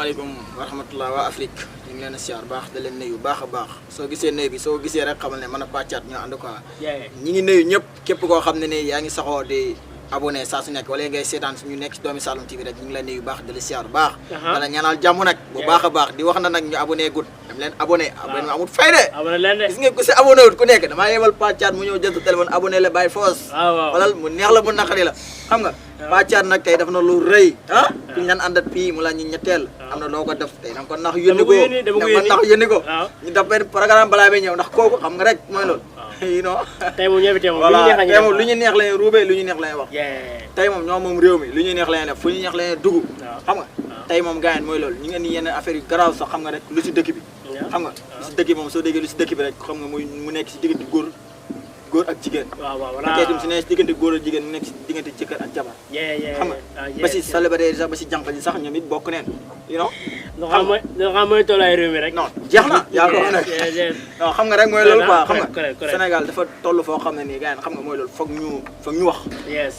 asalaamaaleykum wa rahmatulah waa Afrique ñu ngi leen a siyaar baax da leen nuyu baax a baax soo gisee nuyu bi soo gisee rek xamal ne mën a pàccaat ñoo ànd quoi ñi ngi nuyu ñëpp képp koo xam ne ni yaa ngi saxoo di abonné saa su nekk wala ngay seetaan suñu nekk ci Doomi Saloum TV rek ñu ngi leen nuyu baax da la siyaar baax wala ñaanal jàmm nag bu baax a baax di wax na nag ñu abonné gut dem leen abonné ma amul fay de gis nga ku si abonné wut ku nekk damaa yebal pàccaat mu ñëw jël sa téléphone abonné la bàyyi foos walal mu neex la mu naqari la xam nga pàccaat nag tey daf na lu rëy fi ñu daan àndat fii mu la ñu ñetteel am na loo ko def tey danga ko nax yónni ko ñu def benn programme balaa bay ñëw ndax kooku xam nga rek mooy loolu you know tey moom ñëpp tey moom lu ñu neex la ñuy ruubee lu ñu neex la ñuy wax tey moom ñoom moom réew mi lu ñu neex la ñuy def fu ñu neex la ñuy dugg xam nga tey moom gars yi mooy loolu ñu ngi indi yenn affaire yu garaaw sax xam nga rek lu si dëkk bi xam nga lu si dëkk bi moom soo déggee lu si dëkk bi rek xam nga mu nekk si diggante góor ak jigéen nekkee itam si ne si diggante góor ak jigéen mu nekk si diggante jëkkër ak jabar xam nga ba si célibataire sax ba si jànq ji sax ñoom it bokk neen you know loo xam mooy tollaay réew mi rek non jeex na yaa ko wax nag non xam nga rek mooy loolu quoi xam nga Sénégal dafa toll foo xam ne nii gars yi xam nga mooy loolu foog ñu wax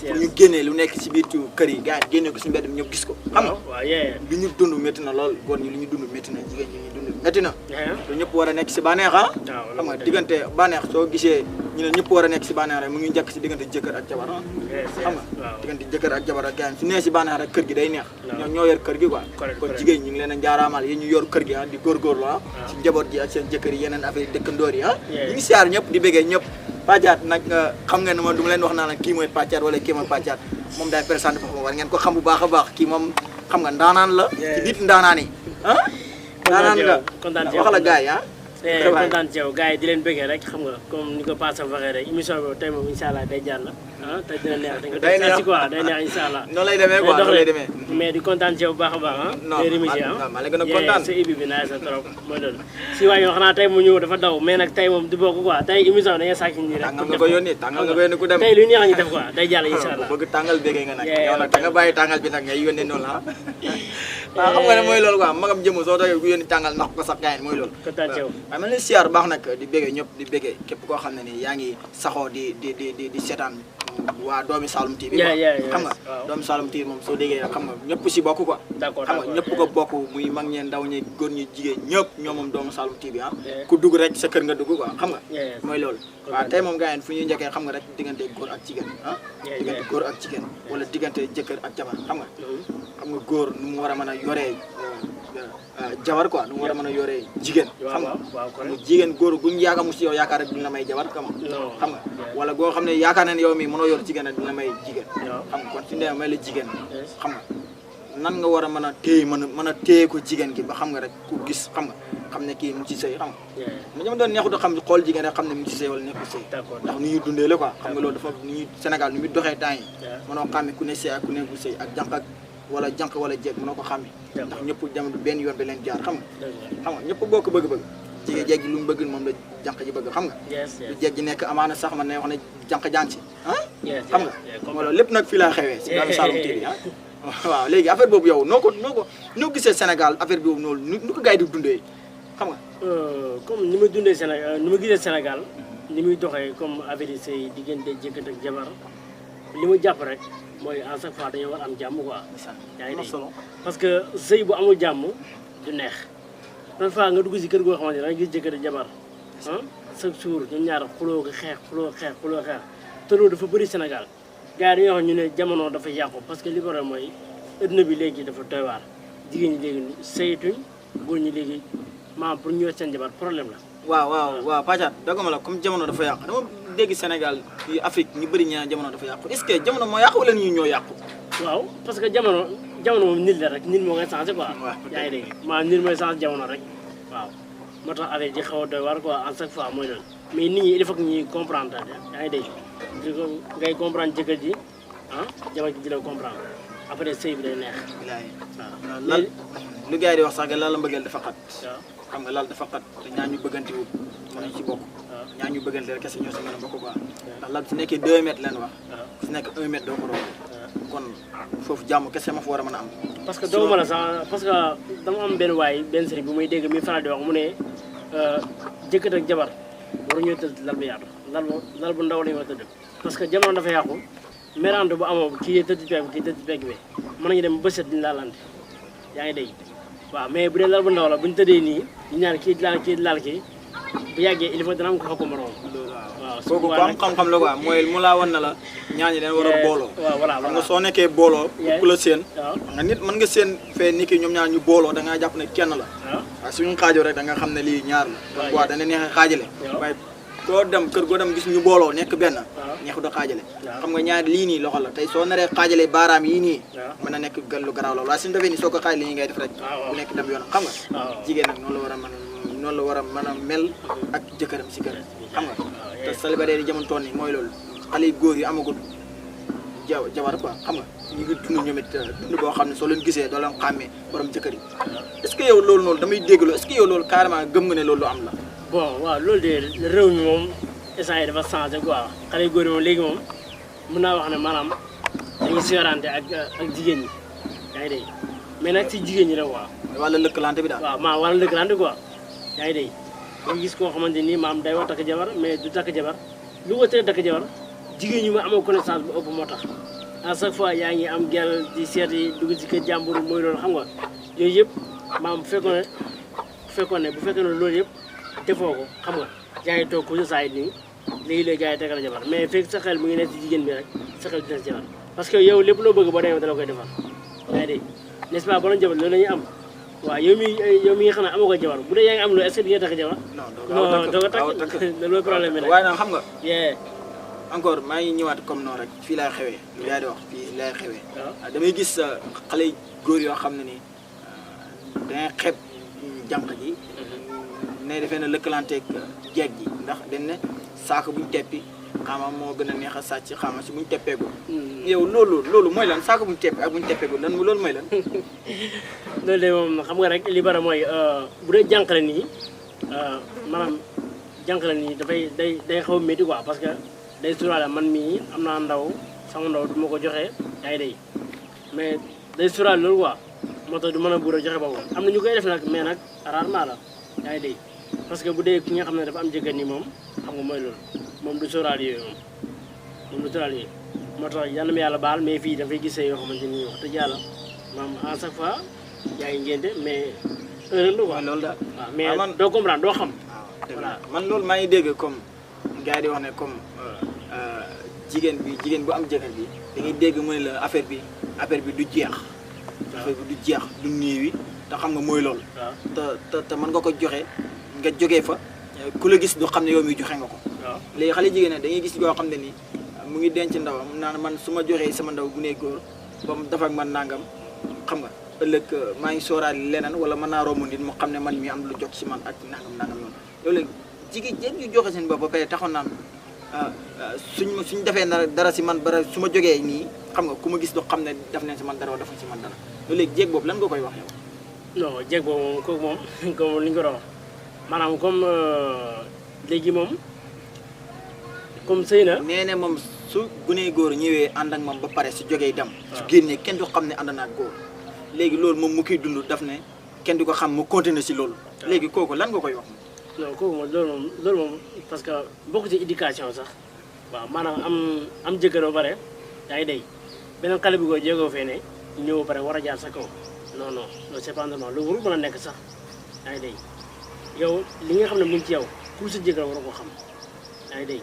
foog ñu génnee lu nekk si biir ci kër yi gars yi génnee ko si mbedd mi ñëpp gis ko xam nga lu ñu dund métti na lool góor ñi lu ñu dund métti na jigéen ñi ñu dund métti na lu ñëpp war a nekk si bànneex xam nga diggante bànneex soo gisee ñu ne ñëpp war a nekk si bànneex rek mu ngi njëkk si diggante jëkkër ak jabar xam nga diggante jëkkër ak jabar ak gars yi su nee si bànneex rek kër gi day neex ñoo yor kër gi quoi kon jigéen ñi ngi leen a njaaraamal yéen ñu yor kër gi di góorgóorlu si njaboot ji ak seen jëkkër yi yeneen affaire yi dëkkandoor yi ñu ngi siyaar ñëpp di béggee ñëpp pàccaat nag xam nga ne moom du ma leen wax naa nag kii mooy pàccaat wala kii mooy pàccaat moom daay présenté foofu war ngeen ko xam bu baax a baax kii moom xam nga ndaanaan la ci biit ndaanaan yi ndaanaan nga wax la gars yi kontaan ci yow gars yi di leen bëggee rek xam nga comme ni ko Passa waxee rek émission bi tey moom incha allah day jàll tey dina neex day neex quoi day neex incha allah noonu lay demee quoi noonu lay demee mais di kontaan ci yow bu baax a baax day remercié maa la gën a kontaan sa ibi bi naa sa trop mooy loolu si waa yoo xanaa tey mu ñëw dafa daw mais nag tey moom du bokk quoi tey émission dañuy sàcc ñi rek tàngal nga ko yónni tàngal nga ko yónni ku dem tey lu neex ñu def quoi day jàll incha allah bëgg tàngal béggee nga nag yow nag da nga bàyyi tàngal bi nag ngay yónnee noonu la waaw xam nga ne mooy loolu quoi magam jëmu soo toogee ku yónni tàngal ndax ko sax gars yi mooy loolu kontaan ci yow waaye man leen siyaar baax nag di béggee ñëpp di béggee képp koo xam ne ni yaa ngi saxoo di seetaan waa Doomi Saloum TV xam nga Doomi Saloum TV moom soo déggee xam nga ñëpp si bokk quoi xam nga ñëpp ko bokk muy mag ñeen ndaw ñi góor ñi jigéen ñëpp ñoo moom Doomi Saloum TV ku dugg rek sa kër nga dugg quoi xam nga mooy loolu waaw tey moom gars yi fu ñuy njëkkee xam nga rek diggante góor ak jigéen diggante góor ak jigéen wala diggante jëkkër ak jabar xam nga góor nu mu war a mën a yoree jabar quoi nu mu war a mën a yoree jigéen xam nga jigéen góor guñ yaakaar mu si yow yaakaar rek duñ la may jabar xam nga wala goo xam ne yaakaar na ne yow mi mënoo yor jigéen rek duñ la may jigéen xam nga kon su ndee may la jigéen xam nga nan nga war a mën a téye mën a téye ko jigéen gi ba xam nga rek ku gis xam nga xam ne kii mu ci sëy xam nga mu jama doon neexut a xam xool jigéen rek xam ne mu ci sëy wala nekkul sëy ndax nu ñuy dundee la quoi xam nga loolu dafa nu ñuy Sénégal nu muy doxee temps yi mënoo xàmme ku ne sëy ak ku nekkul sëy ak jànq wala jeeg mënoo ko xàmme ndax ñëpp jamono benn yoon bi leen jaar xam nga ñëpp boo ko bëgg-bëgg jigéen jeeg ji lu mu bëgg moom la jànq ji bëgg xam nga lu jeeg ji nekk amaana sax man ne wax ne jànq jàng si xam nga moo loolu lépp nag fii laa xewee si Doomi Saloum TV waaw léegi affaire boobu yow noo gisee Sénégal affaire boobu noonu nu ko gars yi di dundee xam nga comme ni ma dundee Sénégal ni ma gisee Sénégal ni muy doxee comme affaire yi say diggante jëkkër ak jabar li ma jàpp rek mooy à chaque fois dañoo war am jàmm quoi yaa ngi dégg parce que sëy bu amul jàmm du neex parfois nga dugg si kër goo xamante ne da nga gis jëkkër ak jabar chaque jour ñoom ñaar xuloo ko xeex te loolu dafa bëri Sénégal gars yi dañoo wax ñu ne jamono dafa yàqu parce que li ko waral mooy adduna bi léegi dafa doy waar jigéen ñi léegi sëyituñ góor ñi léegi maanaam pour ñu yor seen jabar problème la waaw pàccaat dagoma la comme jamono dafa yàqu dama dégg Sénégal yi Afrique ñu bëri ñaa jamono dafa yàqu est-ce que jamono moo yàqu wala ñu ñoo yàqu waaw parce que jamono moom nit la rek nit moo koy changé quoi yaa ngi dégg maanaam nit mooy changé jamono rek waaw moo tax affaire ji xaw a doy war quoi à chaque fois mooy loolu mais nit ñi il faut que ñuy comprendre yaa ngi dégg ngay comprendre jëkkër ji jabar ji di la comprendre après sëy bi day neex waaw lan lu gars yi di wax sax la mbëggeel dafa xat xam nga laal dafa xat te ñaa ñu bëggante wu mën nañ ci bokk ñaa ñu bëggante rek kese ñoo si mën a bokk quoi ndax lal su nekkee 2 mètres leen wax su nekk 1 mètre doo ko romb kon foofu jàmm kese ma fa war a mën a am parce que dama mën a sax parce que dama am benn sëriñ bu muy dégg mi faral di wax mu ne jëkkër ak jabar waruñoo tëdd lal bu yaatu lal bu ndaw lañu war a tëdd parce que jamono dafa yàqu mérande bu amoo kii tëdd ci pegg bi kii tëdd ci pegg bi mën nañu dem ba set diñu laalante yaa ngi dégg waaw mais bu dee lal bu ndaw la bu ñu tëddee nii ñu ñaan kii laal kii bu yàggee il faut dana am ko xaw ko moroom. waaw kooku ko am xam-xam la quoi mooy mu laa wan na la ñaan ñi dañ war a booloo. waaw voilà xam nga soo nekkee booloo. ku la seen. nga nit mën nga seen fee ni ki ñoom ñaar ñu booloo da ngaa jàpp ne kenn la. waaw suñu xaajoo rek da nga xam ne lii ñaar la. donc waaw dana neex a xaajale. waaye koo dem kër goo dem gis ñu booloo nekk benn. neexu da xaajale. xam nga ñaar lii nii loxo la tey soo naree xaajale baaraam yii nii. mën na nekk lu garaaw la waaye suñu defee nii soo ko xaajale yi ngay def rek. bu nekk dem yoonam xam nga. jigéen nag noonu la war a mën a mel ak jëkkëram si kër xam nga te célibataire yi jamono toon nii mooy loolu xale yu góor yi amagul jabar quoi xam nga ñu ngi dund ñoom it dund boo xam ne soo leen gisee doo leen xàmmee borom jëkkër yi est-ce que yow loolu noonu damay dégg loolu est-ce que yow loolu carrément gëm nga ne loolu am la. bon waaw loolu de réew mi moom instant yi dafa changé quoi xale yu góor yi moom léegi moom mën naa wax ne maanaam dañuy siwarante ak jigéen ñi yaa ngi dégg mais nag si jigéen ñi la quoi. wala lëkkalante bi daal. waaw maa wala lëkkalante quoi yaa ngi dégg nga gis koo xamante ni maam day wax takk jabar mais du takk jabar lu ko tee takk jabar jigéen ñi ma amoo connaissance bu ëpp moo tax à chaque fois yaa ngi am gel di seet yi dugg ci kër jàmbur mooy loolu xam nga yooyu yëpp maam bu fekkoon ne loolu yëpp defoo ko xam nga yaa ngi toog ko saa yi nii léegi-léegi gars yi tegal jabar mais fekk sa xel mu ngi nekk ci jigéen bi rek sa xel dina ci jabar parce que yow lépp loo bëgg boo demee dala koy defal yaa ngi dégg n'est-ce pas ba doon jabar loolu la ñuy am waaw yow mi nga xam ne amoo ko jabar bu dee yaa ngi am loolu est-ce que di nga takk jabar non doo ko takk loolu problème bi nag waaye nag xam nga encore maa ngi ñëwaat comme noonu rek fii laay xewee lu yaay di wax fii laay xewee damay gis xale góor yoo xam ne ni dangay xeeb jànq ji ne defee na lëkkalanteeg jeeg ji ndax dañ ne saako buñ teppi xama moo gën a neex a sàcc xama si buñ teppeegul yow loolu mooy lan saako buñ teppi ak buñ teppeegul lan loolu mooy lan loolu de moom xam nga rek li bara mooy bu dee jànqale nii maanaam jànqale nii dafay day xaw a métti quoi parce que day suraale man mii am naa ndaw sama ndaw du ma ko joxe yaa ngi day mais day suraale loolu quoi moo tax du mën a buur a joxe boobu am na ñu koy def nag mais nag rarement la yaa ngi day parce que bu dee ki nga xam ne dafa am jëkkër nii moom xam nga mooy loolu moom du sóoraal yooyu moom du sóoraal yooyu moo tax yal na ma yàlla baal mais fii dafay gisee yoo xamante ni wax dëgg yàlla maam à chaque fois yaa ngi ngénte mais heure la quoi loolu daal waaw mais doo comprendre doo xam voilà man loolu maa ngi dégg comme gars yi di wax ne comme jigéen bu am jëkkër bi da ngay dégg mu ne la affaire bi du jeex affaire bi du jeex du néewi te xam nga mooy loolu te mën nga ko joxe nga jógee fa ku la gis du xam ne yow mi joxe nga ko léegi xale jigéen ne dañuy gis yoo xam ne ni mu ngi denc ndawam naan man su ma joxee sama ndaw bu ne góor ba mu def ak man nangam xam nga ëllëg maa ngi sóoraale leneen wala mën naa romb nit mu xam ne man mi am lu jot si man ak nangam noonu loolu léegi jigéen ñu joxe seen bopp ba pare taxoon naan suñ defee dara si man bara su ma jógee nii xam nga ku ma gis du xam ne def nañ si man dara wala defuñ si man dara loolu léegi jéeg boobu lan nga koy wax yow non jéeg boobu moom kooku moom comme li ñu ko doon wax maanaam comme léegi moom comme sëy na nee ne moom su gunee góor ñëwee ànd ak moom ba pare su jógee dem su génnee kenn du xam ne ànd naa ak góor léegi loolu moom mu koy dund daf ne kenn du ko xam mu continuer si loolu léegi kooku lan nga koy wax non kooku moom loolu moom parce que bokk ci éducation sax waaw maanaam am jëkkër ba pare yaa ngi day beneen xale bi ko jéegoo fee ne ñëw ba pare war a jaar sa kaw non loolu c'est pas normal lu warul mën a nekk sax yaa ngi day yow li nga xam ne mu ngi ci yow ku sa jëkkër war a ko xam yaa ngi day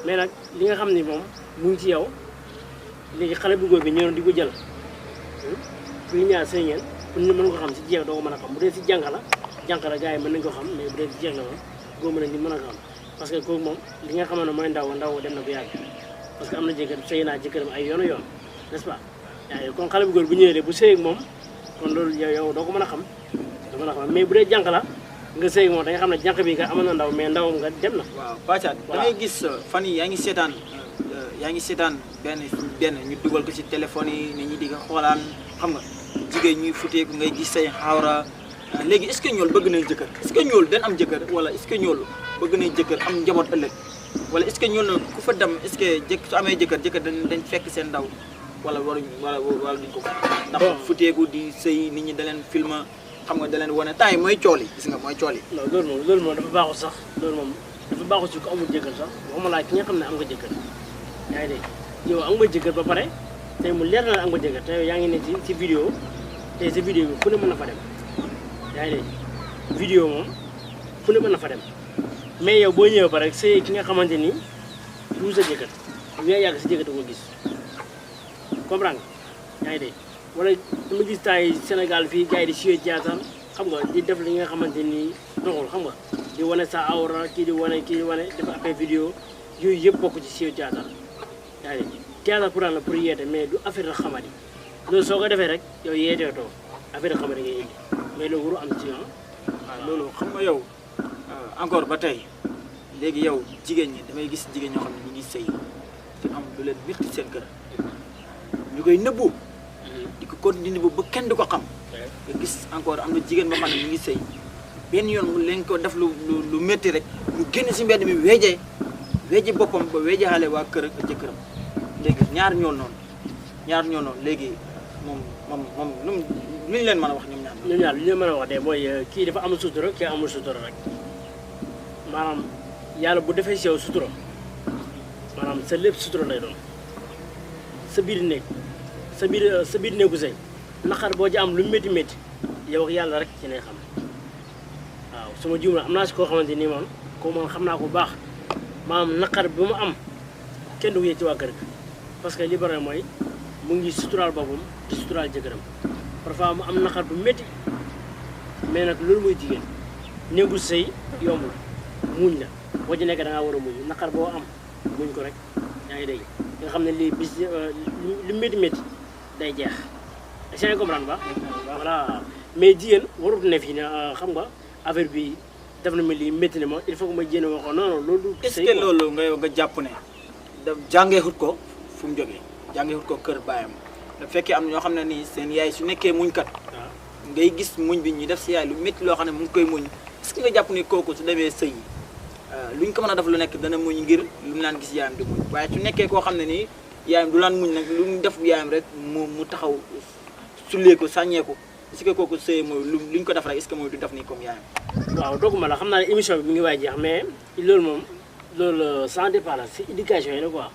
mais nag li nga xam ni moom mu ngi ci yow léegi xale bu góor bi ñëw di ko jël pour ñaar sëy ngeen pour ñu mën ko xam si jeeg doo ko mën a xam bu dee si jànq la gars yi mën nañ ko xam mais bu dee si jeeg la moom boo mën a ni mën a ko xam parce que kooku moom li nga xam ne mooy ndaw dem na bu yàgg parce que am na jëkkër sëy naa jëkkëram ay yoon n'est-ce pas yaa ngi kon xale bu góor bu ñëwee de bu sëy ak moom kon loolu yow doo ko mën a xam doo mën a xam mais bu dee jànq la nga sëy moom da nga xam ne jànq bi nga amoon na ndaw mais ndawam nga dem na waaw Pathiat da ngay gis fan yi yaa ngi seetaan benn ñu dugal ko ci téléphone yi nit ñi di ko xoolaan xam nga jigéen ñuy futeeku ngay gis say xawra léegi est-ce que ñool bëgg nañ jëkkër est-ce que ñool dañ am jëkkër wala est-ce que ñool bëgg nañ jëkkër am njaboot ëllëg wala est-ce que ñool na ku fa dem est-ce que su amee jëkkër dañ fekk seen ndaw wala duñ ko ndax futeeku di sëy nit ñi da leen filma xam nga da leen wane temps yi mooy cool yi gis nga mooy cool yi non loolu moom dafa baaxul sax loolu moom dafa baaxul si ko amul jëkkër sax waxuma laa ki nga xam ne am nga jëkkër yaa ngi dégg yow am nga jëkkër ba pare tey mu leer na am nga jëkkër te yaa ngi ne ci vidéo te si vidéo bi fu ne mën na fa dem yaa ngi dégg vidéo moom fu ne mën na fa dem mais yow boo ñëwee ba rek c'est ki nga xamante ni du sa jëkkër li nga yàgg sa jëkkër ko gis comprendre nga yaa ngi dégg wala dama gis temps yi Sénégal fii gars yi di suyee jaataan xam nga di def li nga xamante ni doxul xam nga di wane sa awra kii di wane def après vidéo yooyu yëpp bokk ci suyee jaataan yaa ngi dégg théâtre pour la pour yeete mais du affaire la xamadi loolu soo ko defee rek yow yeeteetoo affaire la xamadi ngay indi mais loolu waru am ci waaw loolu xam nga yow encore ba tey léegi yow jigéen ñi damay gis jigéen ñoo xam ne ñu ngi sëy te am lu leen métti seen kër ñu koy nëbbu di ko continuer ba kenn du ko xam nga gis encore am na jigéen boo xam ne ñu ngi sëy benn yoon mu leen ko def lu métti rek mu génn si mbedd mi weeje boppam ba weeje xale waa kër ak jëkkëram léegi ñaar ñoo noonu léegi moom lu ñu leen mën a wax ñoom ñaar li ñu mën a wax de mooy kii dafa am sutura kii amul sutura rek maanaam yàlla bu defee si yow sutura maanaam sa lépp sutura lay doon sa biir néeg sa biir néegu sëy naqar boo ci am lu métti yow ak yàlla rek ci ne xam waaw sama jiw am naa si koo xamante ni moom ko man xam naa ko bu baax maanaam naqar bi mu am kenn du ko yëg ci waa kër ga parce que li bare mooy mu ngi suturaal boppam di suturaal jëkkëram parfois mu am naqar bu métti mais nag loolu mooy jigéen néegu sëy yombul muñ la boo ci nekk da ngaa war a muñ naqar boo am muñ ko rek yaa ngi dégg nga xam ne lii bis lu métti day jeex est-ce que comprendre ba voilà mais jigéen warut ne fii ne xam nga affaire bi def na ma lii métti na ma il faut que ma jéem a waxoon non loolu est-ce que loolu nga jàpp ne da jàngee xut ko fu mu jógee jàngee xut ko kër baayam da fekkee am na ñoo xam ne nii seen yaay su nekkee muñ kat ngay gis muñ bi ñu def si yaay lu métti loo xam ne mu ngi koy muñ est-ce que nga jàpp ni kooku su demee sëy luñ ko mën a def lu nekk dana muñ ngir lu mu naan gis yaayam di muñ waaye su nekkee koo xam ne nii yaayam du laan muñ nag lu mu def yaayam rek mu taxaw sullee ko sàññee ko est-ce que kooku sëy mooy luñ ko def rek est-ce que mooy du def nii comme yaayam waaw dooguma la xam naa ne émission bi mi ngi waay jeex mais loolu moom loolu sans départ la si éducation yi la quoi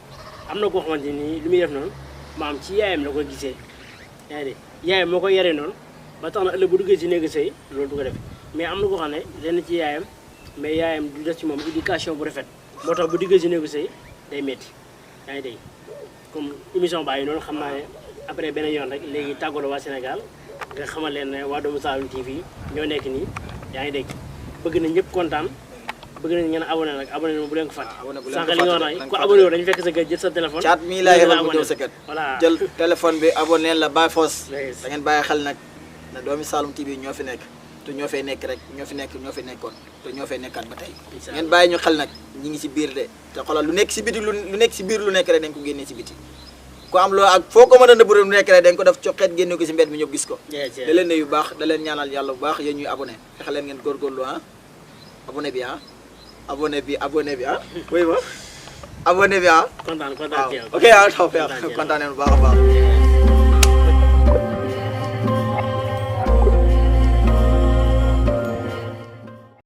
am na koo xamante ni lu muy def noonu maam ci yaayam la ko gisee yaa ngi yaayam moo koy yaree noonu ba tax na ëllëg bu duggee ci néegu sëy loolu du ko def mais am na koo xam ne lenn ci yaayam mais yaayam du def ci moom éducation bu rafet moo tax bu duggee ci néegu sëy day métti yaa ngi dégg comme émission baa yi noonu xam naa ne après beneen yoon rek léegi tàggaloo waa Sénégal nga xamal leen ne waa Doomu Saloum TV ñoo nekk nii yaa ngi dégg bëgg na ñëpp kontaan bëgg nañ ngeen abonné nag abonné bu leen ko fàtte sànq li nga wax nag ku abonné wu dañu fekk sa kër jël sa téléphone caat mii laa yebal mu ñëw sa kër voilà jël téléphone bi abonné la Baye Foss da ngeen bàyyi xel nag na Doomu Saloum TV ñoo fi nekk te ñoo fay nekk rek ñoo fi nekkoon te ñoo fay nekkaat ba tey ngeen bàyyi ñu xel nag ñi ngi si biir de te xoolal lu nekk si biti lu nekk si biir lu nekk rek dañ ko génnee si biti ku am loo ak foo ko mën a nëbb lu nekk rek dañ ko def coxeet génne ko si mbedd mi ñëpp gis ko da leen ne yu baax da leen ñaanal yàlla bu baax yéen ñuy abonné fexe leen ngeen góorgóorlu abonné bi abonné bi oui ma abonné bi kontaan ok taw kontaan nañu bu baax a baax